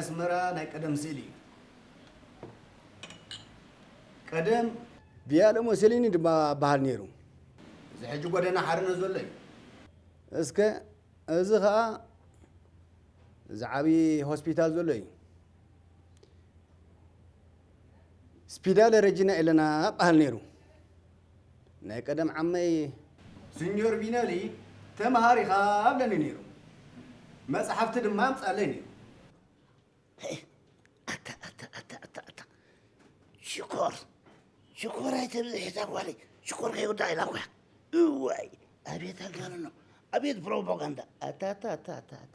ኣስመራ ናይ ቀደም ስእሊ እዩ። ቀደም ቪያለ ሞሶሊኒ ድማ በሃል ነይሩ። እዚ ሕጂ ጎደና ሓርነት ዘሎ እዩ። እስከ እዚ ኸኣ እዚ ዓብዪ ሆስፒታል ዘሎ እዩ። ስፒዳለ ረጂና ኤለና በሃል ነይሩ። ናይ ቀደም ዓመይ ሲኞር ቪነሊ ተምሃር ኢኻ ኣብለኒ ነይሩ። መጽሓፍቲ ድማ ኣምጻለይ ነይሩ። ኣታ ኣታ ኣታ ኣታ ኣታ ሽኮር ሽኮር ኣይተብዝሕ እታ ጓለይ ሽኮር ከይወዳእ ኢላ እኳ እዋይ ኣቤት ኣጋንኖ ኣቤት ፕሮፓጋንዳ ኣታ ኣታ ኣታ ኣታ ኣታ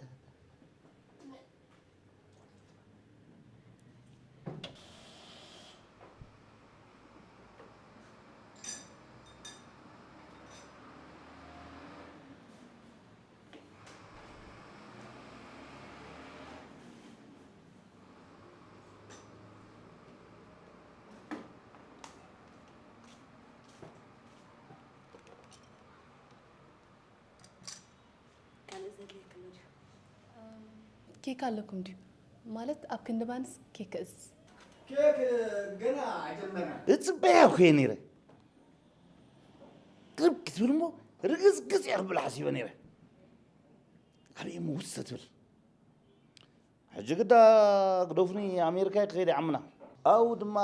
ካልእ ዘድልየክሎ ድዩ? ኬክ ኣለኩም ድዩ? ማለት ኣብ ክንድባንስ ኬክ እዝዝ። ኬክ ገና ኣይጀመርናን። እጽበያ እኮ እየ ነይረ። ክብ ክትብል እሞ ርግጽግጽ እየ ክብል ሓሲበ ነይረ። ኣበይ እሞ ውስ ትብል? ሕጂ ግዳ ግደፉኒ ኣሜሪካ እየ ክኸይድ እየ ዓምና። ኣብኡ ድማ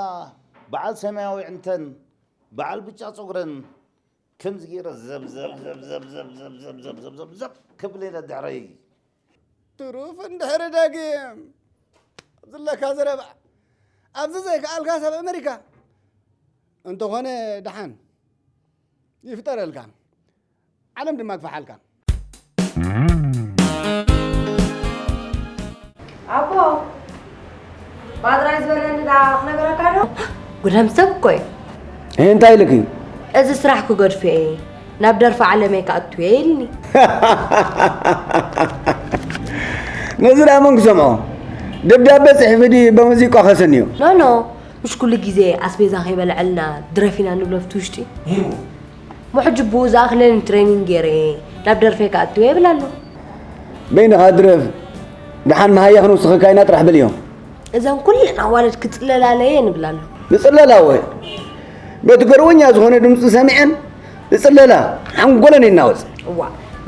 በዓል ሰማያዊ ዕንተን በዓል ብጫ ጸጉረን ከምዚ ገይረ ዘብ ዘብ ዘብ ዘብ ዘብ ዘብ ዘብ ዘብ ዘብ ዘብ ዘብ ዘብ ክብል ኢለ ድሕረይ። ትሩፍ እንድሕሪ ደጊም ኣብዚ ኣለካ ዘረባ ኣብዚ ዘይከኣልካ ሰብ ኣሜሪካ እንተኾነ ደሓን ይፍጠረልካ ዓለም ድማ ግፋሓልካ። ኣቦ ባድራይ ዝበለኒ ዳ ክነገረካ ዶ? ጉዳም ሰብ እኮ እዩ። እህ እንታይ ኢልኪ? እዚ ስራሕ ክገድፎ እየ ናብ ደርፊ ዓለመይ ክኣቱ እየ ኢልኒ። ነዚ ደኣ መን ክሰምዖ? ደብዳበ ጽሕፊ ድዩ በሙዚቃ ከሰንዮ? ኖ ኖ ምሽ ኩሉ ግዜ ኣስቤዛ ከይበልዐልና ድረፍ ኢና ንብሎ ኣብቲ ውሽጢ። እሞ ሕጂ ብኡ ዝኣኽለኒ ትሬኒንግ ገይረ እየ ናብ ደርፈይ ክኣቱ እየ ይብል ኣሎ። በይንኻ ድረፍ ደሓን መሃያ ክንውስኸካ ኢና ጥራሕ በልዮ። እዘን ኩለን ኣዋልድ ክጽለላለ እየን ይብል ኣሎ። ዝጽለላ እወ በቲ ገርወኛ ዝኾነ ድምጹ ሰሚዐን ዝጽለላ ሓንጎለን ይናወጽ። እዋ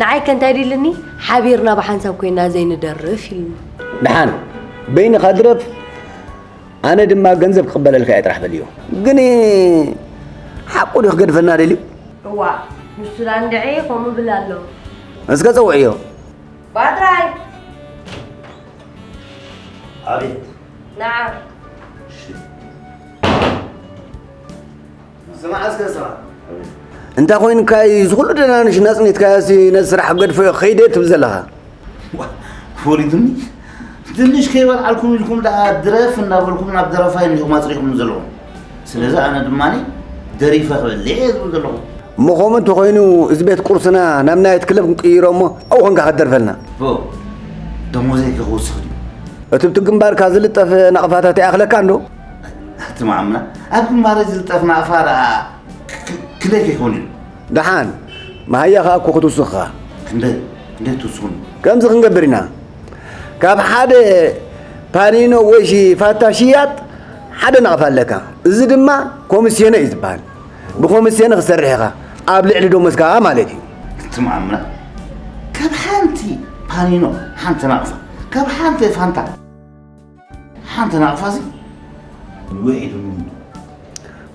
ንዓይ ከ እንታይ ድልኒ ሓቢርና ብሓንሳብ ኮይና ዘይንደርፍ ኢልኒ። ደሓን በይንኻ ድረፍ ኣነ ድማ ገንዘብ ክቕበለልካ እየ ጥራሕ በልዮ። ግን ሓቁ ድዩ ክገድፈና ደልዩ? እዋእ ንሱ ዳኣ እንድዒ ከምኡ ይብል ኣሎ። እስከ ጸውዕዮ። ባድራይ። ኣቤት። ንዓ። እሺ። ስማዕ እስከ ንስኻ። እንታይ ኮይንካ እዩ እዚ ኩሉ ደናንሽ ነጽኒትካዮሲ ነዚ ስራሕ ክገድፎዮ ከይደ ትብል ዘለኻ? ፈሊጡኒ። ትንሽ ከይበልዓልኩም ኢልኩም ደኣ ድረፍ እናበልኩም ናብ ደረፋ ኢኹም ኣጽሪኹም ዘለኹም። ስለዚ ኣነ ድማ ደሪፈ ክበልዕ እየ ዝብል ዘለኹ። እሞ ከምኡ እንተኾይኑ እዚ ቤት ቁርስና ናብ ናይት ክለብ ክንቅይሮ እሞ ኣብኡ ኮንካ ክትደርፈልና። ፎእ ደሞዘይ ከ ክውስኽ ድዩ? እቲ ብቲ ግንባርካ ዝልጠፍ ናቕፋታት ይኣኽለካ እንዶ? ኣቲ መዓምና ኣብ ግንባረይ ዝልጠፍ ናቕፋ ደኣ ክንደይ ከይኮን እዩ? ደሓን መሃያ ከኣ እኮ ክትውስኽ ኢኻ። ክንደይ ክንደይ ትውስኹኒ? ከምዚ ክንገብር ኢና። ካብ ሓደ ፓኒኖ ወይ ፋታ ሽያጥ ሓደ ናቕፋ ኣለካ። እዚ ድማ ኮሚስዮነ እዩ ዝበሃል። ብኮሚስዮነ ክትሰርሕ ኢኻ። ኣብ ልዕሊ ደሞዝካ ማለት እዩ። ኣቲ መዓምና ካብ ሓንቲ ፓኒኖ ሓንቲ ናቕፋ፣ ካብ ሓንቲ ፋንታ ሓንቲ ናቕፋ ሲ ውዒሉ ምንዱ።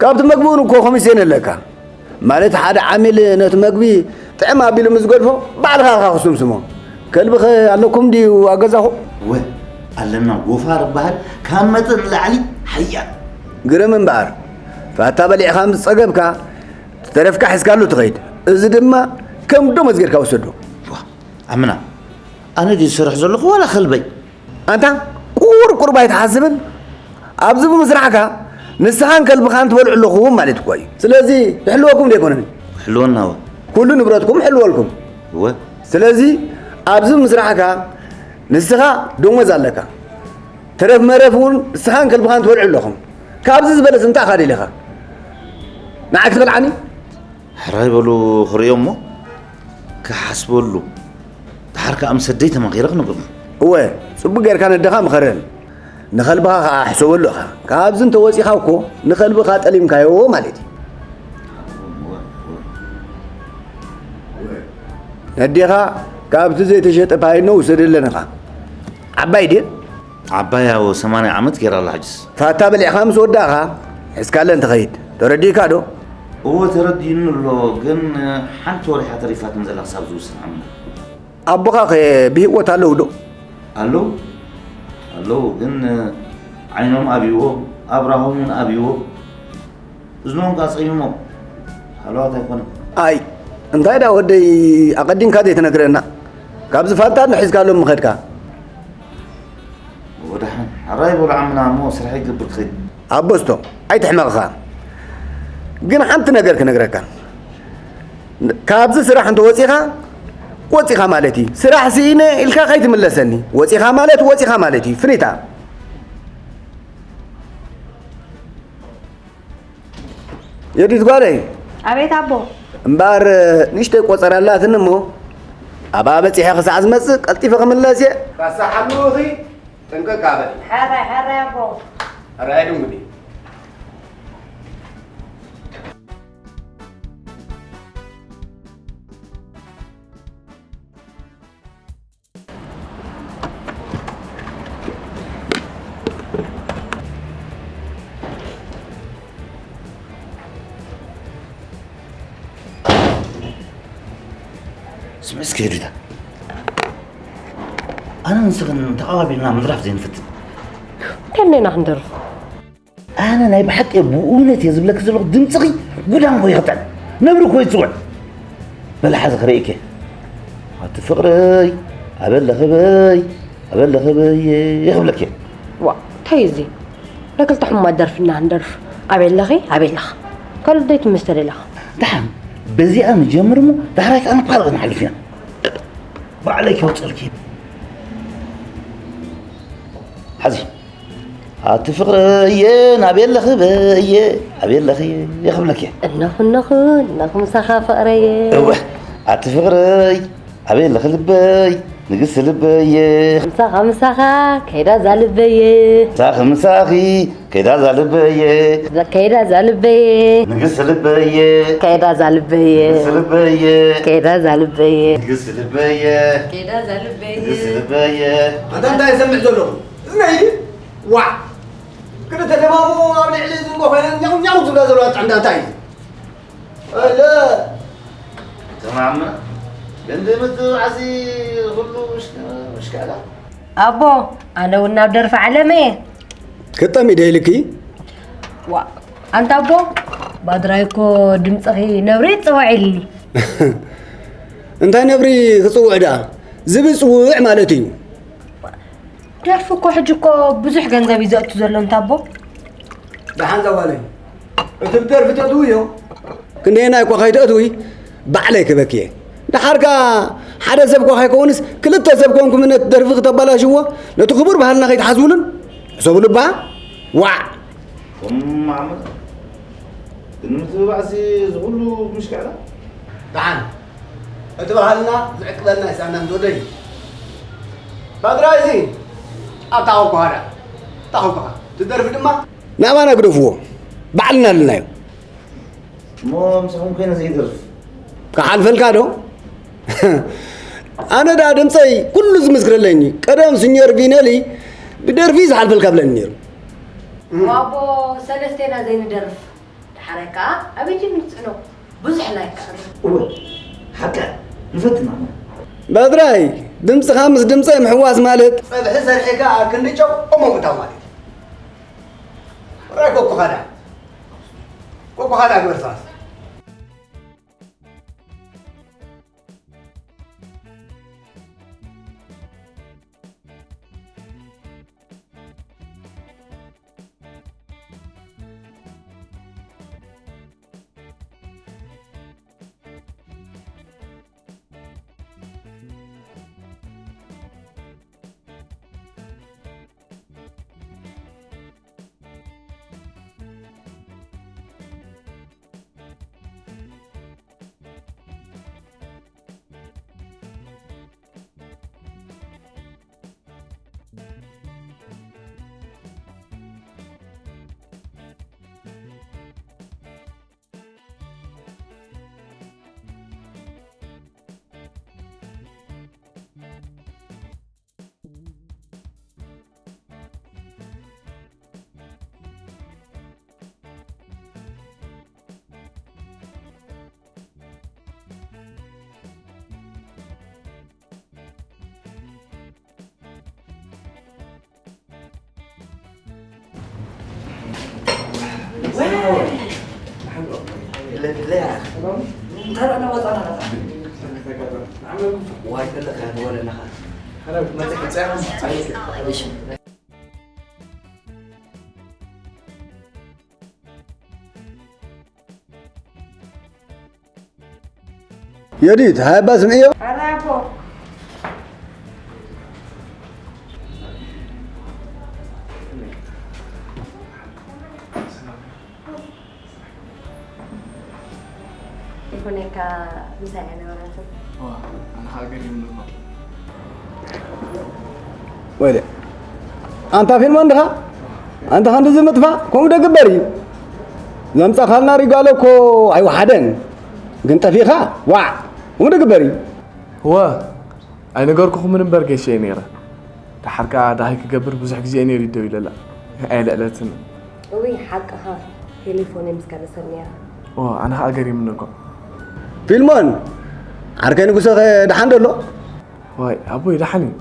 ካብቲ መግቢ እውን እኮ ኮሚስዮን ኣለካ። ማለት ሓደ ዓሚል ነቲ መግቢ ጥዕም ኣቢሉ ምስ ዝገድፎ ባዕልኻ ኢኻ ክትስምስሞ። ከልቢ ኸ ኣለኩም ድዩ ኣብ ገዛኹም? እወ ኣለና ጎፋር እበሃል ካብ መጠን ንላዕሊ ሓያል። ግርም እምበኣር ፋታ በሊዕኻ ምስ ጸገብካ ዝተረፍካ ሒዝካሉ ትኸይድ። እዚ ድማ ከም ደሞዝ ጌርካ ውሰዶ። ዋ ኣምና ኣነ ድየ ዝሰርሕ ዘለኹ ዋላ ከልበይ? ኣንታ ቁር ቁርብ ኣይትሓስብን? ኣብዚ ብምስራሕካ ንስኻን ከልብኻን ትበልዑ ኣለኹም ማለት እኮ እዩ። ስለዚ ይሕልወኩም ዶ ኣይኮነን? ይሕልወና እወ። ኩሉ ንብረትኩም ይሕልወልኩም። እወ። ስለዚ ኣብዚ ብምስራሕካ ንስኻ ደሞዝ ኣለካ። ተረፍ መረፍ እውን ንስኻን ከልብኻን ትበልዑ ኣለኹም። ካብዚ ዝበለስ እንታይ ኢኻ ደሊኻ? ንዓይ ክትበልዓኒ? ሕራይ በሉ ክርእዮ እሞ ክሓስበሉ። ደሓር ከኣ ምስ ኣደይ ተማኺረ ክነግሮም። እወ፣ ጽቡቕ ጌርካ ነደኻ ምኸረን። ንኸልብኻ ኸዓ ሕሰበሉ ኢኻ። ካብዚ እንተወፂኻ እኮ ንኸልብኻ ጠሊምካዮ ማለት እዩ። ነዴኻ ካብቲ ዘይተሸጠ ፓይኖ ውሰደለን ኢኻ። ዓባይ ድየ? ዓባይ ኣብ ሰማንያ ዓመት ገይራ ኣላ ሕጅስ። ፋታ በሊዕኻ ምስ ወዳእኻ ሒዝካለን ትኸይድ። ተረዲእካ ዶ? እወ ተረዲኡኒ ኣሎ፣ ግን ሓንቲ ወሪሓ ተሪፋትን ዘላ ክሳብ ዝውስን ዓምና። ኣቦኻኸ ብህይወት ኣለዉ ዶ? ኣለዉ፣ ኣለዉ፣ ግን ዓይኖም ኣብይዎም፣ ኣብራሆም እውን ኣብይዎም። እዝኖም ከኣ ጸሚሞም። ሃለዋት ኣይኮነን። ኣይ እንታይ ደኣ ወደይ ኣቐዲምካ ዘይትነግረና? ካብዚ ፋታ እንዶ ሒዝካሎም ምኸድካ? ወደሓን ሕራይ በሉ ዓምና እሞ ስራሕ ይገብር ክኸይድ። ኣቦስቶ ኣይትሕመቕኻ። ግን ሓንቲ ነገር ክነግረካ። ካብዚ ስራሕ እንተወጺኻ ወጺኻ ማለት እዩ። ስራሕ ስኢነ ኢልካ ከይትምለሰኒ። ወጺኻ ማለት ወጺኻ ማለት እዩ። ፍኒታ። የዲት ጓለይ። ኣቤት ኣቦ። እምበኣር ንእሽተይ ቆጸራ ኣላትኒ እሞ ኣብኣ በጺሐ ክሳዕ ዝመጽእ ቀልጢፈ ክምለስ እየ። ካሳ ሓልውኺ ጥንቅቅ ኣበል። ሓራይ ሓራይ ኣቦ። ኣርኣይ ድንጉዲ። ስምዒ እስኪ ሄዱታ ኣነ ንስኽን ተቐባቢልና ምድራፍ ዘይንፍትን ከመይ ኢና ክንደርፍ? ኣነ ናይ ብሓቂ ብእውነት እየ ዝብለኪ ዘለኹ፣ ድምፅኺ ጉዳም ኮ ይኽጥዕ፣ ነብሪ ኮ ይፅውዕ። በላ ሓዚ ክርእይኪ። ኣቲ ፍቕረይ፣ ኣበለኺ በይ፣ ኣበለኺ በይ፣ ይኽብለኪ። ዋ፣ እንታይ እዩ እዚ? ናይ ክልተ ሕሙማት ደርፊ እና ክንደርፍ። ኣበለኺ፣ ኣበለኻ። ካልእ ደይ ትምስተ ደለኻ። ደሓን፣ በዚኣ ንጀምር እሞ፣ ዳሕራይ ከዓ ናብ ካልእ ክንሓልፍ ኢና። ባዕለይ ከውፅልኪ። ሓዚ። ኣቲ ፍቕረየ ናበይ ኣለኺ በየ ኣበይ ኣለኺ ክብለኪ። እነኹ እነኹ እነኹ ምሳኻ ፍቕረየ። እወ ኣቲ ፍቕረይ ኣበይ ኣለኺ ልበይ ንግስቲ ልበየ። ምሳኻ ምሳኻ ከይዳ እዛ ልበየ። ምሳኺ ምሳኺ ከይዳ እዛ ልበየ። ከይዳ እዛ ልበየ። ንግስቲ ልበየ። ከይዳ እዛ ልበየ። ንግስቲ ልበየ። ከይዳ እዛ ልበየ። ንግስቲ ልበየ። ከይዳ እዛ ልበየ። ንግስቲ ልበየ። ኣታ እንታይ ይሰምዕ ዘለኹ? እዝነይ ዋዕ! ክልተ ደማሙ ኣብ ልዕሊ ዝንጎ ኮይነን ኛው ኛው ዝብላ ዘለዋ ጥዕና እንታይ እዩ? ኣለ! ተማመ፣ ክንዲ ምትብባዕሲ ኩሉ ምሽ-፣ ምሽካላ። ኣቦ፣ ኣነ እውን ናብ ደርፊ ዓለም እየ። ክጠሚ ዶ ኢልኪ? ዋ፣ ኣንታ ኣቦ፣ ባድራይ እኮ ድምፅኺ ነብሪ ይፅውዕ ኢልኒ። እንታይ ነብሪ ክፅውዕ ደኣ? ዝብል ፅውዕ ማለት እዩ። ደርፊ እኮ ሕጂ እኮ ብዙሕ ገንዘብ እዩ ዘእቱ ዘሎ እንታቦ። ደሓን ዘዋለይ፣ እቲ ብደርፊ ተእትውዮ? ክንደየናይ እኳ ከይተእትዊ ባዕለይ ክበኪ እየ። ደሓርካ ሓደ ሰብ እኳ ከይከውንስ ክልተ ሰብ ኮንኩም ነቲ ደርፊ ክተባላሽዎ ነቲ ክቡር ባህልና ከይትሓዝውሉን ሕሰብሉ እባ። ዋዕ! እም ዓመት ግን ምትብባዕሲ እዚ ኩሉ ምሽካዕላ? ደሓን እቲ ባህልና ዝዕቅበልና ይስኣና እንዶ ደይ። ባድራይሲ ኣብታ ኮኳሃዳ ታኹኳ ትደርፊ ድማ ናባና ግደፍዎ። ባዕልና ኣለናዮ። እሞ ምሳኹም ኮይነ ዘይደርፍ? ክሓልፈልካ ዶ? ኣነ ደኣ ድምፀይ ኩሉ ዝምስክረለይኒ። ቀደም ስኞር ቪነሊ ብደርፊ ዝሓልፈልካ ብለኒ ነይሩ። ዋቦ ሰለስቴና ዘይንደርፍ። ደሓራይ ከኣ ኣበይ ጀሚሩ ትጽዕኖ? ብዙሕ ላይክ ክርኢ። እወ፣ ሓቃ፣ ንፈትና። በድራይ፣ ድምጽኻ ምስ ድምጸይ ምሕዋስ ማለት ጸብሒ ሰሪሕካ ኣብ ክንዲ ጨው እሞ ምእታው ማለት እዩ። ራይ ኮኮኻዳ። ኮኮኻዳ ግበር ሰባስ። ለድለያ እንታራ እናወፃና ናታ ዋይ ከለካ ንወለናኻ የዲት ሃባ ስምዕዮ። ኣራቦ ይኹነካ ምሳይ ኣይነበራትን። ኣነ ከዓ ገሪሙኒ እኮ። ወይለ ኣንታ ፊልሞን ድኻ ኣንታ ክንድዚ ምጥፋእ ከምኡ ዶ ግበር እዩ ዘምፃኻልና ሪጋሎ እኮ ኣይወሓደን ግን ጠፊእኻ ዋዕ ከምኡ ዶ ግበር እዩ እወ ኣይነገርኩኹምን እምበር ገይሸ እየ ነይረ። ደሓር ከዓ ደሃይ ክገብር ብዙሕ ግዜ እየ ነይሩ ደው ኢለላ። ኣየልዕለትን። እውይ ሓቅኻ ቴሌፎነይ ምስ ካልእ ሰብ ነይራ። እወ ኣነ ከዓ ገሪሙኒ እኮ። ፊልሞን ዓርከይ ንጉሰኸ ደሓን ዶ ኣሎ? ዋይ ኣቦይ ደሓን እዩ።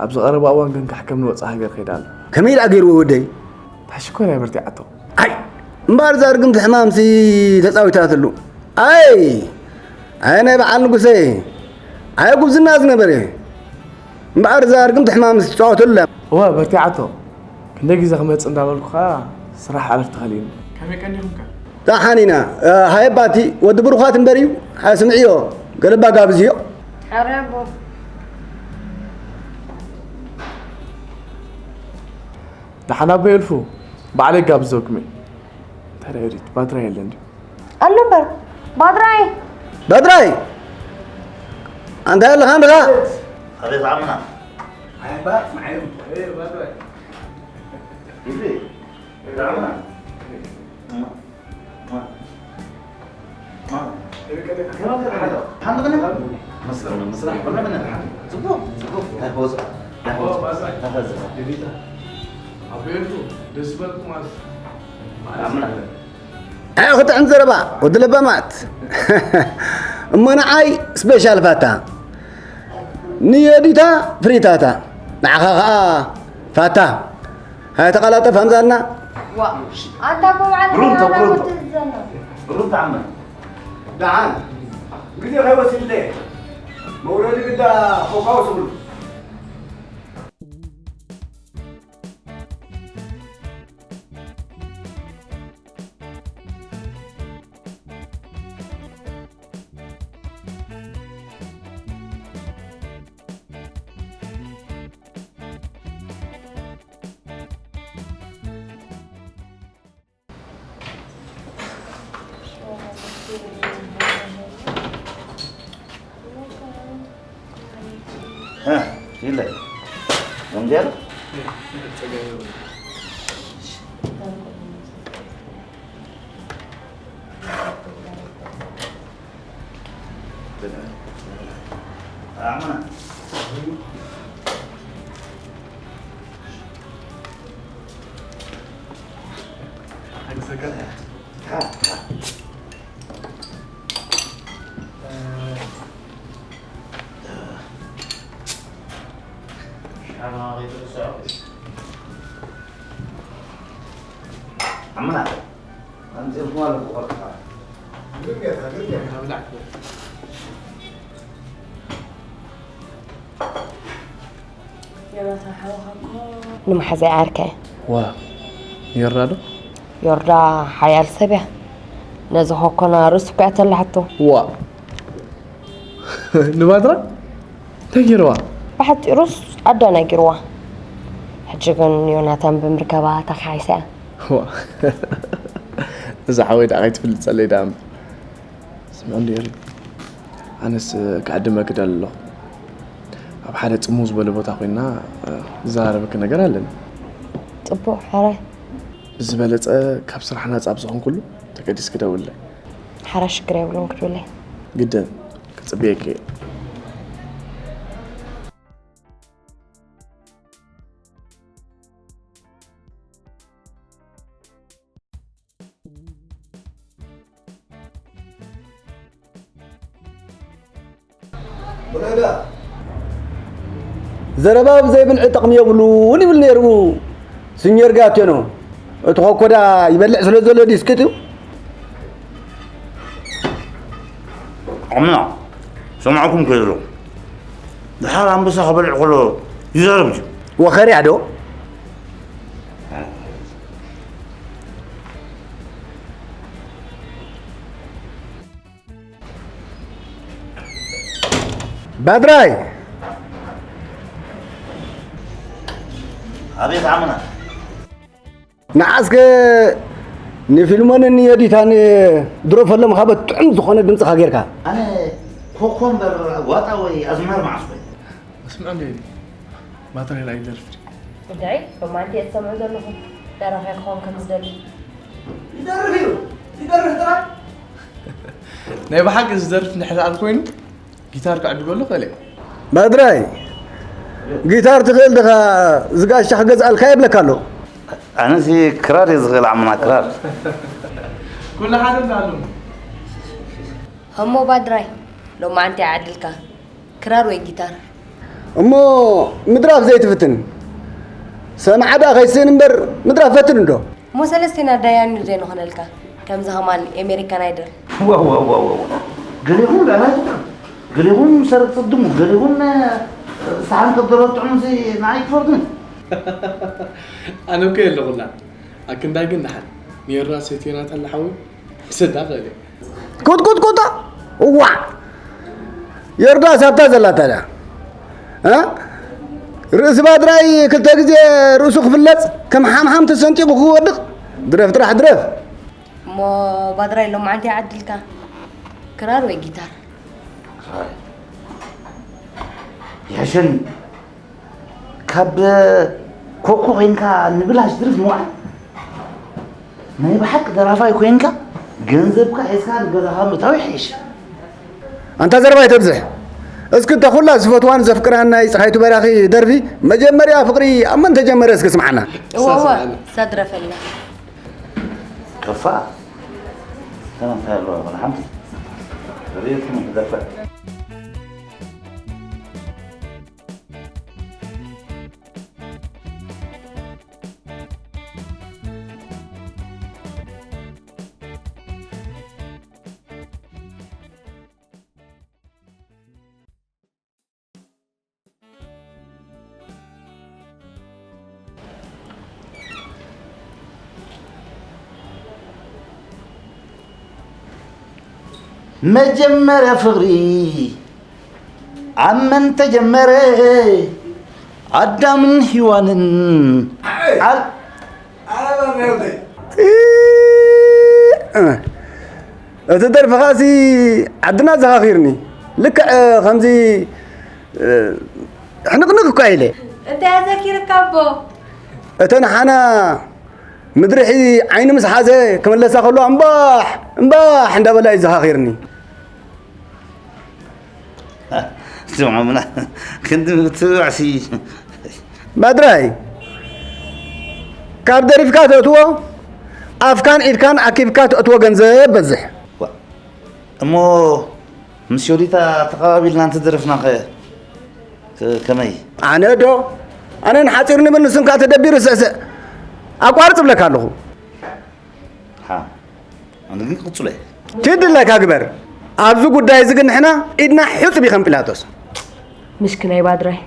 ኣብዚ ቀረባ እዋን ግን ካሕከም ንወፃኢ ሃገር ከይዳ ኣሎ። ከመይ ደኣ ገይርዎ ወደይ? ታሽኮር እያ በርቲዓቶ። ኣይ እምበኣር እዛ ርግምቲ ሕማምሲ ተፃዊታትሉ። ኣይ ኣየ ናይ በዓል ንጉሰይ ኣየ ጉብዝና ዝነበረ እምበኣር እዛ ርግምቲ ሕማምሲ ትፃወተሉ እያ። እወ በርቲዓቶ። ክንደይ ግዜ ክመፅእ እንዳበልኩ ከዓ ስራሕ ዕረፍቲ ከሊእኒ። ከመይ ቀኒኹም ከ? ደሓን ኢና። ሃየ ባቲ ወዲ ብሩኻት እምበር እዩ። ስምዕዮ ገለባ ጋብዝዮ። ኣረ ኣቦ። ደሓን ኣቦይ እልፉ ባዕለይ ጋብዘኩም እየ። እንታይ ደኣ ኤሪት ባትራ የለን ድዩ? ኣሎ እምበር ባድራይ። ባድራይ ኣንታይ ኣለኻ እንድኻ? ኣቤት ዓምና። ኣይ ክጥዕም ዘረባ ወዲ ለባማት እሞ ንዓይ ስፔሻል ፋታ ንየዲታ ፍሪታታ ንዓኻ ኸዓ ፋታ ሃይ ተቐላጠፍ ኣምጻልና ዋ ኣንታ እኮ በዓል ብሩን ተብሩን። ብሩን ተዓመ ደሓን ግዜ ከይወስድለ መውረዲ ግዳ ኮካው ስብሉ ይለ ወንጌል ንመሓዛይ ዓርከ ዋ ዮርዳ ዶ? ዮርዳ ሓያል ሰብ እያ። ነዚ ኾኮና ርእሱ እኮ እያ ተላሕቶ። ዋ ንባድራ እንታይ ገይርዋ? ብሓፂሩስ ኣዳ ነጊርዋ። ሕጂ ግን ዮናታን ብምርከባ ተኻሒሳ እያ። ዋ እዛ ሓወይ ደኣ ከይትፍልፀለይ ደኣ እምበር። ስምዑ እንድዒ ኣነስ ክዕድመኪ ደሊ ኣለኹ። ኣብ ሓደ ጽምው ዝበለ ቦታ ኮይንና ዝዘራረበኪ ነገር ኣለኒ። ጽቡቕ ሕራይ። ብዝበለጸ ካብ ስራሕ ናጻ ኣብ ዝኾንኩሉ ተገዲስኪ ደውልለይ። ሕራይ ሽግር የብሉን ክድውለይ። ግድን ክጽብየኪ እየ። ዘረባ ብዘይ ብልዒ ጠቕሚ የብሉን ይብል ነይሩ ስኞር ጋቴኖ። እቲ ኮኮዳ ይበልዕ ስለ ዘሎ ድዩ ስክት እዩ? ዓምና፣ ሰማዕኩም ከይሩ። ድሓር ኣንበሳ ክበልዕ ከሎ ይዛረብ ድዩ? ወኸርያ ዶ? ባድራይ! ኣቤት ዓምና። ንዓስከ ንፊልሞንን ንዮዲታን ድሮ ፈሎም ካብ ጥዑም ዝኾነ ድምፅኻ ጌርካ። ኣነ ኮኮምበር ዋጣ ወይ ኣዝማር መዓስ ወይ? መስምዖ እንደ ባትሪ ላይ ደርፍ። እንታይ ሮማንቲ እትሰምዑ ዘለኹም ደራፋይ ክኸውን ከም ዝደሊ? ይደርፍ እዩ። ይደርፍ ጥራይ። ናይ ብሓቂ ዝደርፍ እንድሕር ኮይኑ ጊታር ክዕድገሉ ክእል እየ። ባድራይ፣ ጊታር ትኽእል ድኻ? ዝጋሻ ክገዝኣልካ የብለካ ኣሎ። ኣነሲ ክራር እየ ዝኽእል ዓምና ክራር። ኩሉ ሓደ እንዳሉ። እሞ ባድራይ፣ ሎማዓንቲ ይዓድልካ ክራር ወይ ጊታር? እሞ ምድራፍ ዘይትፍትን? ሰምዓ ደኣ ከይስእን እምበር ምድራፍ ፈትን እንዶ። እሞ ሰለስቴና ዳያኑ ዘይንኾነልካ ከምዚ ኸማን ኤሜሪካን ኣይደል? ዋዋዋዋዋ። ገሌኹም ላላ ትጥዑም፣ ገሌኹም ሰር ትጽድሙ፣ ገሌኹም ሰሓን ከደረትዑም እዚ ንዓይ ክፈርዱ። ኣነ እኮ የለኹላ። ኣክንዳይ ግን ደሓን ሜራ ሰይቴና ተላ ሓዊ ክሰዳ ኽእል እየ። ቁጥቁጥቁጣ እዋ የርዳ ሳብታ ዘላታ ዳ እ? ርእሲ ባድራይ ክልተ ግዜ ርእሱ ክፍለጽ ከም ሓምሓም ተሰንጢቑ ክወድቕ ድረፍ ጥራሕ ድረፍ። እሞ ባድራይ ሎማዓንቲ ይዓድልካ ክራር ወይ ጊታር? ይሕሸኒ። ካብ ኮኮ ኮይንካ ንብላሽ ድርፍ ምውዓል ናይ ብሓቂ ደራፋይ ኮይንካ ገንዘብካ ሒዝካ ንገዛኻ ምእታው ይሕይሽ። ኣንታ ዘረባ ኣይተብዝሕ። እስኪ እታ ኩላ ዝፈትዋን ዘፍቅራን ናይ ፀሓይቱ በራኺ ደርፊ መጀመርያ ፍቅሪ ኣብ መን ተጀመረ እስኪ ስምዓና። እወ እወ፣ ሳድረፈልና። ከፋ ተመንታይ ኣለዋ ሓንቲ ርኢኹም ክደፈ መጀመርያ ፍቕሪ ኣብ መን ተጀመረ? ኣዳምን ሂዋንን ኣል እቲ ደርፍኻሲ ዓድና ዘኻኺርኒ። ልክዕ ከምዚ ሕንቕንቕ እኳ ኢለ። እንታይ ኣዘኪርካ ኣቦ? እተን ሓና ምድሪ ዓይኒ ምስ ሓዘ ክምለሳ ከሎ እምባሕ እምባሕ እንዳበላ እዩ ዘኻኺርኒ። ስምዖምና ክንዲ ምትብባዕሲ ባድራይ ካብ ደሪፍካ ተእትዎ ኣፍካን ኢድካን ኣኪብካ ተእትዎ ገንዘብ በዝሕ። እሞ ምስ ዮዲታ ተቐባቢልና እንተደረፍናኸ ከመይ? ኣነ ዶ ኣነ ንሓፂር ንብል ንስንካ ተደቢሩ ስዕስዕ ኣቋርፅ እብለካ ኣለኹ። ሓ ኣነ ግን ክቕፅሎ እየ። ትድለካ ግበር። ኣብዚ ጉዳይ እዚ ግን ንሕና ኢድና ሕፁብ እዩ ከም ጲላጦስ። ምሽኪናይ ባድራይ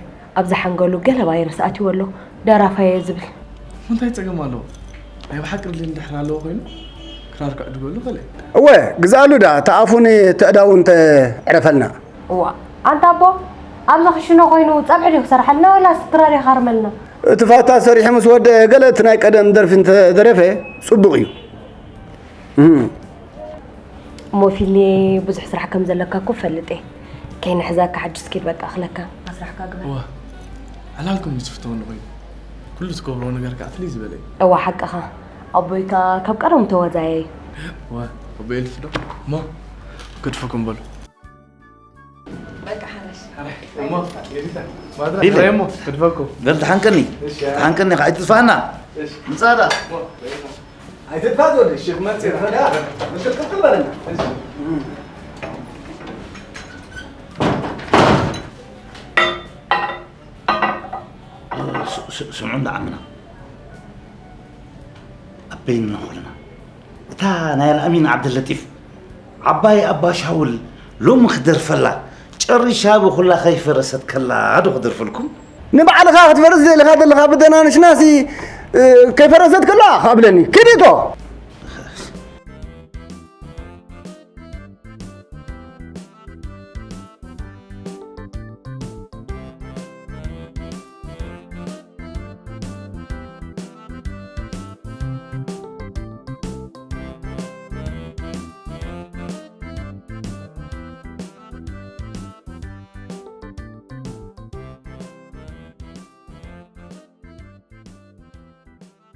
ኣብዚ ሓንገሉ ገለ ቫይረስ ኣትይዎ ኣሎ። ደራፋይ እየ ዝብል። እንታይ ጸገም ኣለዎ? ናይ ብሓቂ ርሊ እንድሕር ኣለዎ ኮይኑ ክራር ክዕድገሉ ኸለ። እወ ግዝኣሉ ደኣ ተኣፉኒ ተእዳው እንተ ዕረፈልና። እዋ ኣንታ ኣቦ ኣብዚ ክሽኖ ኮይኑ ጸብሒ ድዩ ክሰርሓልና ወላስ ክራር ይኻርመልና? እቲ ፋታ ሰሪሑ ምስ ወደ ገለ እቲ ናይ ቀደም ደርፊ እንተደረፈ ጽቡቕ እዩ። እሞ ፊሊ ብዙሕ ስራሕ ከም ዘለካ እኮ ፈልጥ እየ። ከይንሕዘካ ሕጅስ ኪድ በቃ እኽለካ ስራሕካ ግበር። እዋ ዕላልኩም ምስ ፍተወኒ ኮይኑ ኩሉ ትገብርዎ ነገር ከዓ ፍልይ ዝበለ እዩ። እዋ ሓቅኻ ኣቦይ ከዓ ካብ ቀደሙ ተወዛየ እዩ። እዋ ኣቦይ እልፊ ዶ እሞ ክትፈኩም በሉ። በቃ ሓራሽ። እሞ ጌዲታ ማድራ ቢለ። እሞ ክትፈኩም። በል ተሓንቀኒ እሺ። ተሓንቀኒ ከዓ ኣይትጥፋና። እሺ። ምጻዳ። ኣይትጥፋ ትወደ እሺ ክመጽእ ይኽእል እያ። ምሽክልክል በለና። ስምዑ እንዳ ዓምና ኣብ ኢና ኩልና። እታ ናይ ኣልኣሚን ዓብደለጢፍ ዓባይ ኣባ ሻውል ሎሚ ክደርፈላ፣ ጨሪሻ ብኹላ ከይፈረሰት ከላ ዶ ክደርፈልኩም? ንባዕልኻ ክትፈርስ ደሊኻ ዘለኻ ብደናንሽናሲ፣ እ፣ ከይፈረሰት ከላ ካብለኒ። ክዲቶ።